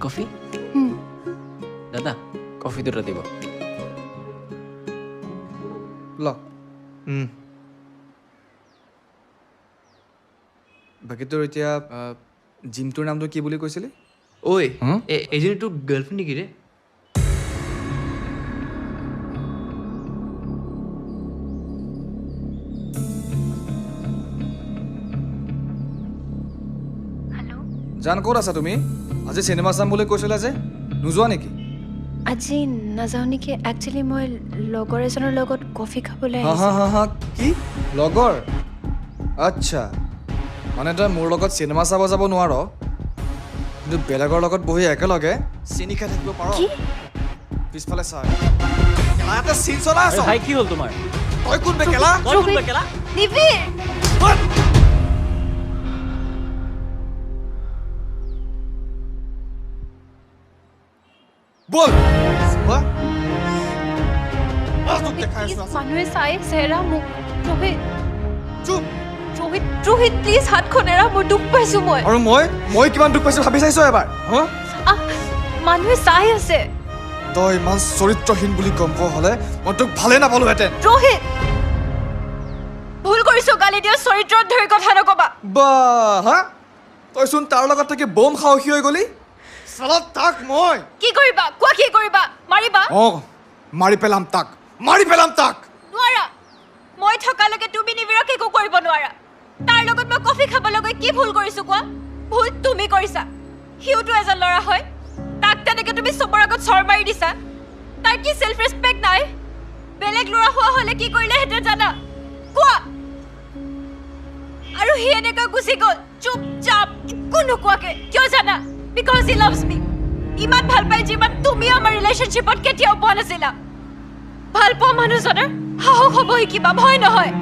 Coffee. দাদা, coffee দুটা দিব। ল। বাকী তোৰ এতিয়া জিমটোৰ নামটো কি বুলি কৈছিলি? ঐ, এইজনী তোৰ গাৰ্লফ্ৰেণ্ড নেকি ৰে? জান, ক'ত আছা তুমি? আজি চিনেমা চাম বুলি কৈছিলা যে, নোযোৱা নেকি? আজি নাযাওঁ নেকি। একচুৱেলি মই লগৰ এজনৰ লগত কফি খাবলৈ হা হা। আহিছিলোঁ। হা হা, কি লগৰ? আচ্ছা, মানে তই মোৰ লগত চিনেমা চাব যাব নোৱাৰ, কিন্তু বেলেগৰ লগত বহি একেলগে চেনি খাই থাকিব পাৰ? কি? পিছফালে চাই কেলা এটা চিন চলাই আছ। ভাই, কি হ'ল তোমাৰ? তই কোন বে কেলা? তই কোন বে কেলা? নিবিৰ! বল হা? আহ, তোক দেখাই আছো। প্লিজ, মানুহে চাই আছে, এৰা মোক। ৰোহিত! চুপ! ৰোহিত, ৰোহিত, প্লিজ হাতখন এৰা, মোৰ দুখ পাইছো মই। আৰু মই কিমান দুখ পাইছো ভাবি চাইছ এবাৰ, হা? আহ, মানুহে চাই আছে। তই ইমান চৰিত্ৰহীন বুলি গম পোৱা হ'লে মই তোক ভালে নাপালোহেঁতেন। ৰোহিত, ভুল কৰিছো গালি দিয়া। চৰিত্ৰত ধৰি কথা নকবা। বা হা, তইচোন তাৰ লগত থাকি বম সাহসী হৈ গ'লি। চালা তাক মই কি কৰিবা কোৱা? কি কৰিবা? মাৰিবা? অঁ, মাৰি পেলাম তাক, মাৰি পেলাম তাক। নোৱাৰা। মই থকালৈকে তুমি নিবিৰক একো কৰিব নোৱাৰা। তাৰ লগত মই কফি খাবলৈ গৈ কি ভুল কৰিছো কোৱা? ভুল তুমি কৰিছা। সিওতো এজন ল'ৰা হয়। তাক তেনেকে তুমি চবৰ আগত চৰ মাৰি দিছা। তাৰ কি চেল্ফ ৰেচপেক্ট নাই? বেলেগ ল'ৰা হোৱা হ'লে কি কৰিলেহেঁতেন জানা? কোৱা। আৰু সি এনেকৈ গুচি গ'ল চুপচাপ, একো নোকোৱাকে। কিয় জানা? Because he loves me. ইমান ভাল পায়, যিমান তুমি আমাৰ ৰিলেশ্যনশ্বিপত কেতিয়াও পোৱা নাছিলা। ভাল পোৱা মানুহজনৰ সাহস হ'ব শিকিবা, ভয় নহয়।